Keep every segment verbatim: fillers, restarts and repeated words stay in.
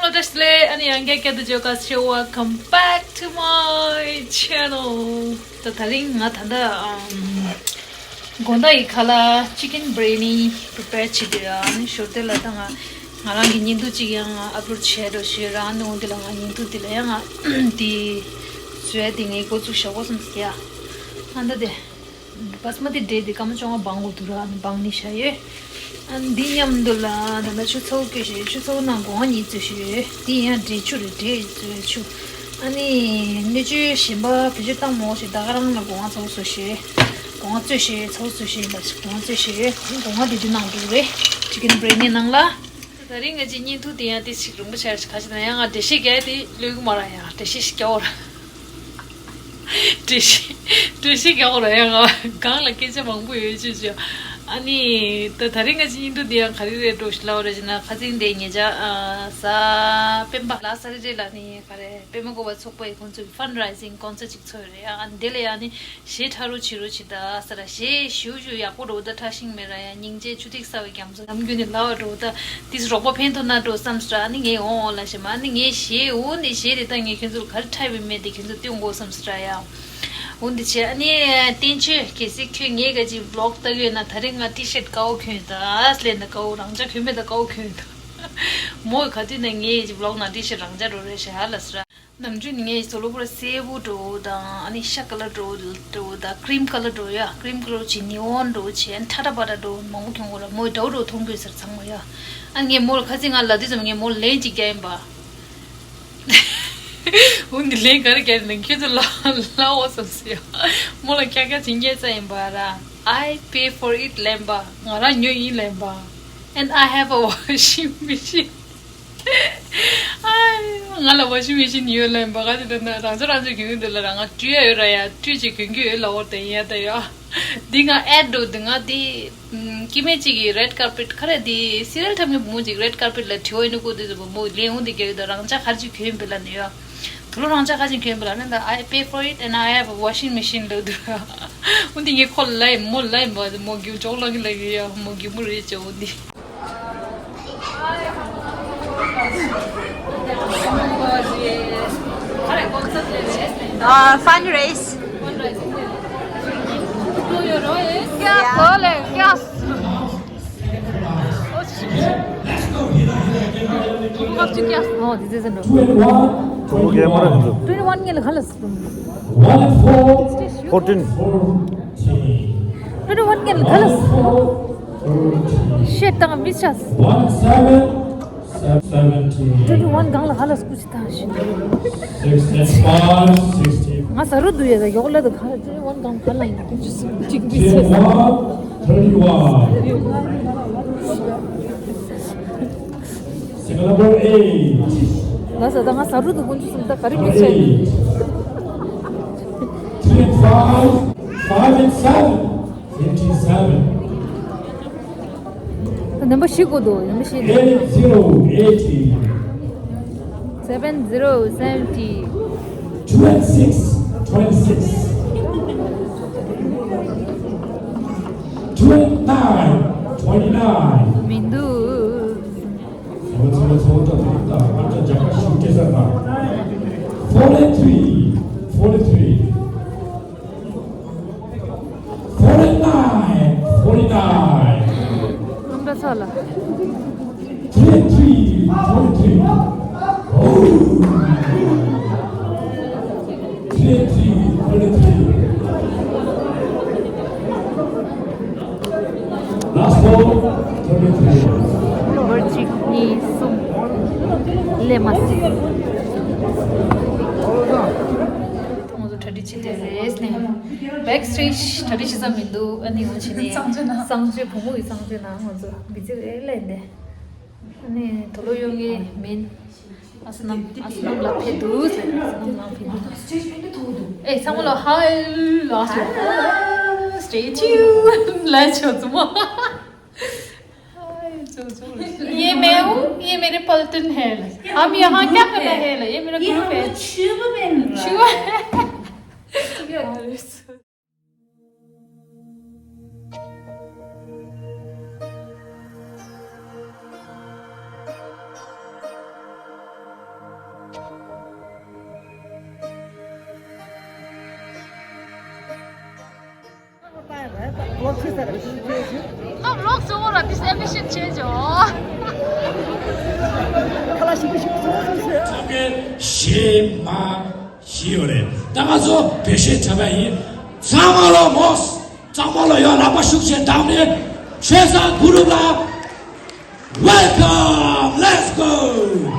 བཀྲ་ཤིས་བདེ་ལེགས། ཨ་ནི་ཡང་བསྐྱར་བསྐྱར་དུ་བརྗོད་ག་ཞུ། Welcome back to my channel. ད་དེ་རིང་ང་ད་ལྟ་ཨམ། དགོང་དག་ཡི་ཁ་ལག་chicken biryani prepare བྱེད་དུས། ཨ་ནི་ཞོར་དེ་ལ་ད་ང་ང་རང་གི་བརྙན་ཐུང་གཅིག་ཡང་upload བྱས་འགྲོ་ཞུས་ར། ཨ་ནི་འོ་དེ་ལ་ང་བརྙན་ཐུང་དེ་ལ་ཡང་ང་དེ་བཟོས་དེ་ངའི་འགོ་བཙུགས་བཞག་གོ་བསམ་སོང་ཡ། ཨ་ད་དེ། Basmati འབྲས་དེ་སྐར་མ་བཅོ་ལྔ་སྦང་དགོས་འདུག་ར། ཨ་ནི་སྦང་ནས་བཞག་ཡོད། ཨ་ནི་འདི་མཉམ་དུ་ལ་ད་ལྟ་ཆུ་ཚོད་བཀོད་བཞག་ཡོད། ཆུ་ཚོད་ནང་སྒོ་ང་གཉིས་བཙོས་བཞག་ཡོད། འདི་ཡང་འབྲས་ཆུ་རེད། འབྲས་བཙོས་ཆུ། ཨ་ནི་སྣོད་བཅུད་གཞན་པ་བེད་སྤྱོད་བཏང་མ་དགོས་ཤིག་ད་ག་རང་ལ་སྒོ་ང་ཚ་བོ་བཟོས་བཞག་སྒོ་ང་བཙོས་བཞག་ཡོད། ཚ་བོ་བཟོས་བཞག་ཡོད། ད་ཞིག་སྒོ་ང་བཙོས་བཞག་ཡོད། སྒོ་ང་དེ་འདི་ནང་འདུག་རེད། chicken biryani ནང་ལ། ད་རིང་ང་ཅིག་བརྙན་ཐུང་དེ་ཡང་དེ་ཞིག་རིང་པོ་ཆགས་ཤག་ཁ་ཅིག་ན་ཡང་ང་འགྲེལ་བཤད་རྒྱག་དེ་ལོས་གི་མ་ར། ཡང་འགྲེལ་བཤད་ཞིག་རྒྱག་འོ་ར། འགྲེལ་བཤད་འགྲེལ་བཤད་རྒྱག་འོ་ར། ཡང་ང་སྒང་ལ་སྐད་ཆ་མང་པོ་ཡོད་ཅེས་ཅེས། ཨ་ནི་ད་ད་རིང་ང་ཅིག་བརྙན་ཐུང་དེ་ཡང་ག་རེ་རེད་འགྲོ་ཞིག་ལབ་ར་ཅེ་ན། ཁ་སང་དེ་ཉེ་ཆར་ཨ་གཟའ་སྤེན་པ་ལ་ས་རེ་རེ་ལ་ནི་ག་རེ་པད་མ་བཀོད་པ་ཚོགས་པའི་ཁོང་ཚོའི་fundraising concert ཅིག་ཚོགས་ཡོད་རེད། ཨ་ནི་དེ་ལ་ཡང་ནི། གཞས་འཁྲབ་རོགས་བྱེད་རོགས་བྱེད་ད་ཟེར་ར། གཞས་ཞུ་ཞུ་ཡག་པོ་འགྲོ་ད། ཁྲ་ཤིང་མེད་ར་ཡ། སྙིང་རྗེ་ཆུ་ཐིགས་གསར་བའི་རྒྱ་མཚོ་ནམ་རྒྱུན་ནས་ལ་བ་འགྲོ་ད། དེས་རོགས་པ་ཕན་ཐོགས་ན་འགྲོ་བསམ་ཟེར་ར། ཨ་ནི་ངས་འོང་འོང་ལ་ཞེ་མ། ཨ་ནི་ངས་གཞས་འོ་འདི་གཞས་དེ་ད་ངས་ཁྱོད་ཚོར་ག་རེ་འཁྲབ་ཡོད་མེད་དེ་ཁྱོད་ཚོར་སྟོན་དགོས་བསམ་ཟེར་ར་ཡ། འོ་འདི་བྱས་ཨ་ནི་བསྟན་ཆོས་གལ་སྲིད་ཁྱོད་ངའི་ག་ཅིག་vlog ལྟ་གི་ཡོད་ན། ད་རེས་ང་ཊི་ཤར་ཊི་དཀར་པོ་གྱོན་ཡོད་ད། ཨ་སླེབས་ན་དཀར་པོ་རང་ཅག་གྱོན་མེད་ད་དཀར་པོ་གྱོན་ཡོད་ད། མོ་ག་དུས་ན་ངའི་ག་ཅིག་vlog ནང་ཊི་ཤར་ཊི་རང་ཅག་འགྲོ་རེད་ཤག་ཧ་ལ་ཟེར་ར། ནམ་རྒྱུན་ནི་ངས་ཟོ་ལོ་པུ་ར་སེར་པོ་འགྲོ་དང་། ཨ་ནི་ཤ་ཀ་ལར་འགྲོ་འགྲོ་དང་། ཀྲིམ་ཀ་ལར་འགྲོ་ཡ། ཀྲིམ་ཀ་ལར་བྱས། ནི་ཝོན་འགྲོ་བྱས། ཨ་ནི་ཁྲ་ཁྲ་པ་ཏྲ་འགྲོ་མང་པོ་གྱོན་དགོས་ར། མོས་འདྲ་པོ་འགྲོ་མཐོང་དགོས་ཟེར་ཚང་མ་ཡ། ཨ་ནི་ངས་མོ་ལ་ཁ་སང་ང་ལབ་དུས་ཙམ་ངས་མོ་ལན་གཅིག་བརྒྱབ་ཡིན་པ། འོ་འདི་ལན་ག་རེ་བརྒྱབ་ནས་ཁྱོད་ཚོ་ལ་ལབ་འོ་བསམ་སོང་ཡ། མོ་ལ་ཁྱ་ཁྱ་བྱིན་རྒྱལ་ཙམ་ཡིན་པ་ར། I pay for it ལན་པ། ང་རང་ཉོས་ཡིན་ལན་པ། And I have a washing machine. ང་ལ་ཝ་ཤིང་མེ་ཤིན་ཡོད་ལབ་ཡིན་པ། ག་ཅི་འདྲ་ན་རང་ཚོ་རང་ཚོའི་གྱོན་གྱི་འདུག་ལ། རང་ང་སྤྲུལ་ཡ་ཡོད་ར་ཡ། སྤྲུལ་ཅིག་གྱོན་གྱི་ཡོད་ལ། འོ་དེ་ཡ་ད་ཡ། འདི་ང་ཨེ་འགྲོ་འདི་ང་དེ་སྐྱེ་དམན་གཅིག་གི་red carpet ག་རེ་དེ་སི་རི་ཡལ་འཁྲབ་མཁན་བུ་མོ་གཅིག་red carpet ལ་དྲི་བ་ཡིན་ནོ་གོ་དུས་ཙམ་པ་མོ་ལན་འོང་དེ་རྒྱག་གི་འདུག་རང་ཅག་ག་རེ་ཅིག་གྱོན་ཡིན་པ་ལ་ནི་ཡ། དུ་ལོ་རང་ཅག་ག་ཅིག་གྱོན་ཡིན་པ་ལ་ནི་ད། I pay for it and I have a washing machine ལབ་འདུག་འོ་འདི་ངས་ཁོ་ལ་ལབ་ཡིན། མོ་ལ་ལབ་ཡིན་པ། མོ་རྒྱུ་ཅོག་ལ་གི་ལ་གི་ཡ། མོ་རྒྱུ་མོ་རེད་ཅེ་འོ་འདི། Uh, fundraise. क्या बोले क्या? Oh, this is a no. Twenty-one. Twenty-one. Fourteen. Twenty-one. Shit, I'm ambitious. Twenty-one གང་ལ་ག་ལ་སྐུ་ཅི་ཐང་ཞིག་ང་ཟ་རུ་འདུག་ཡ། ད་ཡོག་ལ་དུ་ག་ལ་twenty-one གང་ག་ལ་ཡིན་ཅི་སུ་ཅིག་མི་ཟེར། Singapore eight. ང་ཟ་ད་ང་ཟ་རུ་འདུག་ཀུན་ཅི་སུ་ད་ག་རེ་མི་ཟེར། Three and five, five and seven. Fifty-seven. ད་ནམ་པ་བཞི་དགོས་འདུག་ནམ་པ་བཞི། Eight zero eighty. Seven zero seventy. Twenty-six, twenty-six. Twenty-nine, twenty-nine. མི་འདུག Forty-three, forty-three. Forty-nine, forty-nine. ཨམ་ད་ཚ་ལ། Three three, three three. Oh. Three three, three three. Last ball, twenty-three. འབུར་གཅིག་གཉིས་གསུམ། ལས་མ་སྲིད། ང་ཚོ་གྲ་སྒྲིག་བྱེད་དེ་རེད་ནས། Backstage གྲ་སྒྲིག་བྱེད་ས་མི་འདུག་ཨ་ནི་འོ་བྱེད་ནས་གསང་སྤྱོད་ནང་། གསང་སྤྱོད་བུ་མོ་ཡི་གསང་སྤྱོད་ནང་ང་ཚོ་བི་ཛི་རེད་ལས་འདས། ཨ་ནི་དུ་ལོ་ཡོང་ངེས་མིན། ཨ་སི་ནམ་ཨ་སི་ནམ་ལ་ཕེབས་འདུག་ཟེར། ཨ་སི་ནམ་ལ་ཕེབས་འདུག་ཨེ་ཚང་མ་ལ་ཧའི་ལ་ཨ་སི། Stay tuned ལ་ཆོ་ཙུ་མ། ये मैं हूँ, ये मेरे पलटन है। हम यहाँ क्या करना है? ये मेरा ग्रुप है। छुआ। छुआ। ཨ་ལོག་གཙོ་བོ་ར་འདི་སེམས་ཤིག་བྱེད་ཆོག་ཁ་ལག་ཞིག་གི་ཞིག་གཙོ་བོ་ཟེར། ཚང་མས་གཞས་མ་ཤེས་ཡོད་རེད། ད་ང་ཚོ་བེད་སྤྱོད་བྱ་བ་ཡིན། ཚང་མ་ལོ་མོ། གཙང་མ་ལོ་ཡོད། རག་པ་ཤུགས་ཆེ་དང་ནི་ཆོས་བཟང་གུ་རུབ་ལ། Welcome! Let's go!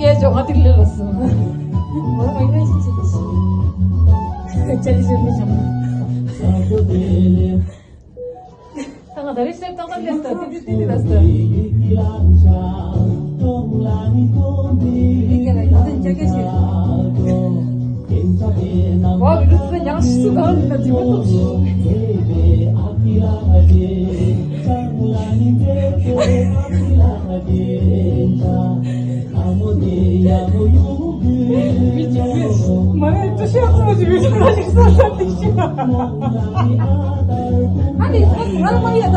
ཡས་ཇོ་ང་ཏིག་ལེ་ལ་སོང་། ང་མ་ཡིན་ན་ཤི་ཆི་ལ་ཤི། ཅ་ལི་ཤི་མི་ཤམ། ད་ང་ད་རེས་སེབ་ཏག་ཏག་ལས་ད་ཏི་ཏི་ཏི་ལ་སོང་། ཡི་གེ་ལ་ཡི་ཏན་ཅ་ཀེ་ཤི། ཝ་བི་ལུ་སུ་ཡང་ཤི་སུ་གང་ལ་ཏི་མ་ཏོག་ཤི། མ་རེད། ཅི་ཤེས་ཨ་ཙི་ཅི་མི་ཤེས་ར་ཞིག་ས་ས་ཏི་ཤི། ཨ་ནི་ང་ལ་མ་ཡ་ད།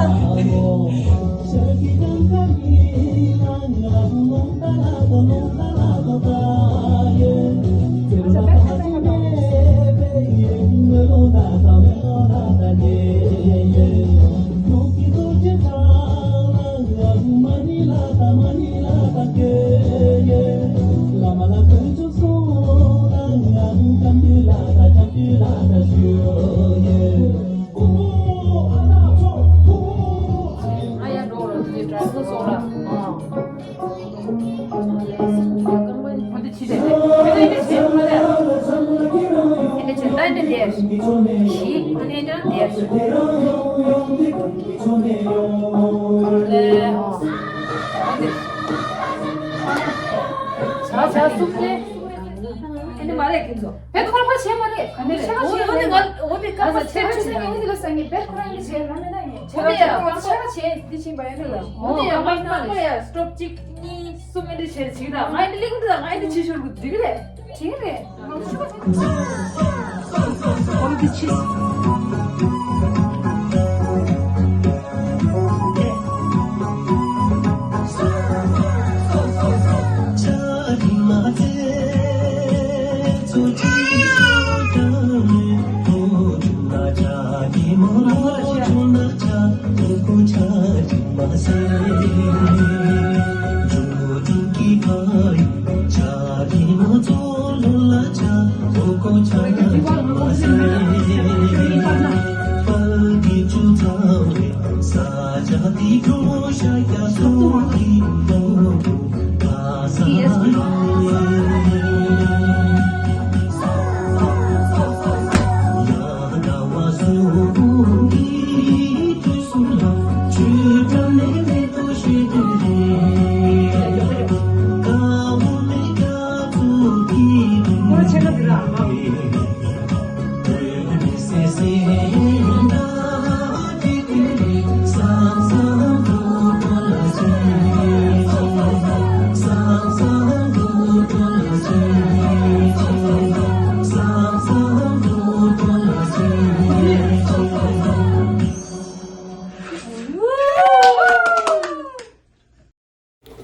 ཨ་ནི་མ་རེད་ཁྱེད་ཚོ། བེད་ཁོ་རང་བྱས་མ་རེད། ག་ནས་རེད། འོ་དེ་ང་འོ་དེ་ཁ་པར་བྱས་ཆོག་ཆོག་ཡོང་དེ་ལ་སང་ཉིན་བེད་ཁོ་རང་གིས་བྱས་ལ་མེད་ན་ཡིན། ཆོག་ཡ་ཁ་པར་བྱས་འདི་ཕྱིན་པ་ཡིན་ལ། འོ་དེ་ཡང་མ་ཡིན་ན་ཡ་སི་ཊོབ་གཅིག་གཉིས་གསུམ་ཨེ་འདྲ་བྱས་ཅིག་ད་ང་ཨེ་འདྲ་ལེགས་འདྲ་ད་ང་ཨེ་འདྲ་བྱེད་ཤོར་གི་འགྲིག་གི་རེད། འགྲིག་གི་རེད། འོ་འདི་ཕྱིན།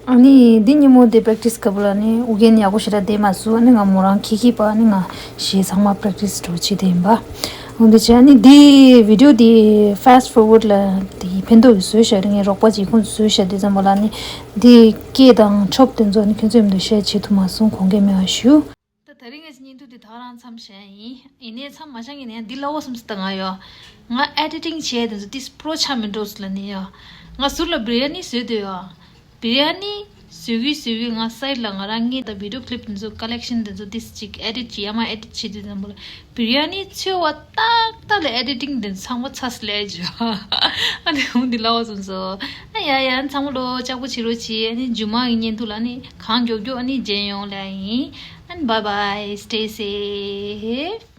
ཨ་ནི་འདི་ཉིན་མོ་དེ་པེ་རེག་ཊི་སི་སྐབས་ལ་ནི་ཨུ་རྒྱན་ཡག་པོ་ཞེ་དྲག་བསྡད་མ་སོང་། ཨ་ནི་ང་མོ་རང་ཁྱི་ཁྱི་པ་ཨ་ནི་ང་གཞས་ཚང་མ་པེ་རེག་ཊི་སི་འགྲོ་བྱེད་དེ་ཡིན་པ། འོ་འདི་བྱས་ཨ་ནི་འདི་བི་ཌི་ཡོ་འདི་ཕ་སི་ཊི་ཕོར་ཝར་ལ་འདི་ཕན་ཐོགས་ཀྱི་བཟོས་བཞག་རེད། ངའི་རོགས་པ་གཅིག་ཁོང་ཚོས་བཟོས་བཞག་དེ་ཙམ་པ་ལ་ནི་འདི་སྐད་དང་ཁྲོབ་དེ་ཚོ་ནི་ཁྱོད་ཚོའི་མདུན་ཤེར་བྱེད་ཐུབ་མ་སོང་། དགོངས་འགལ་མེད་པ་ཞུ། ད་དེ་རིང་ངས་བརྙན་ཐུང་འདི་ད་རང་མཚམས་བཞག་ཡིན། ཡིན་ནའི་མཚམས་མ་བཞག་ཡིན་ནའི་འདི་སླ་བོ་བསམ་སོང་། ད་ང་ཡོ། ང་ཨེ་ཌི་ཊིང་བྱས་དེ་ཚོ་ཏིས་པོ་རོ་ཆགས་མི་འགྲོ་སོང་ལ་ནི་ཡོ། ང་ཟུར་ལ་བི་རི་ཡ་ནི་བཟོས་འདོད་ཡོ། བི་རི་ཡ་ནི་བཟོས་གི་བཟོས་གི་ང་སའིཌ་ལ་ང་རང་ངའི་ད་བི་ཌི་ཡོ་ཀི་ལིབ་དེ་ཚོ་ཀ་ལེག་ཤན་དེ་ཚོ་ཏིས་ཅིག་ཨེ་ཌི་ཊི་བྱས་ཡ་མ་ཨེ་ཌི་ཊི་བྱས་དུས་ཙམ་པ་ལ་བི་རི་ཡ་ནི་འཚོལ་བ་ཏག་ཏག་ལ་ཨེ་ཌི་ཊིང་དེ་ཚང་མ་ཚར་སོང་ལས་བྱོས། ཨ་ནི་འོ་འདི་སླ་བོ་བསམ་སོང་། ཨ་ཡ་ཡ་ཚང་མ་ལོ་ལྕགས་པོ་བྱེད་རོགས་བྱེད། ཨ་ནི་མཇུག་མ་གི་བརྙན་ཐུང་ལ་ནི་གང་མགྱོགས་མགྱོགས་ཨ་ནི་མཇལ་ཡོང་ལ་ཡིན། And bye bye, stay safe.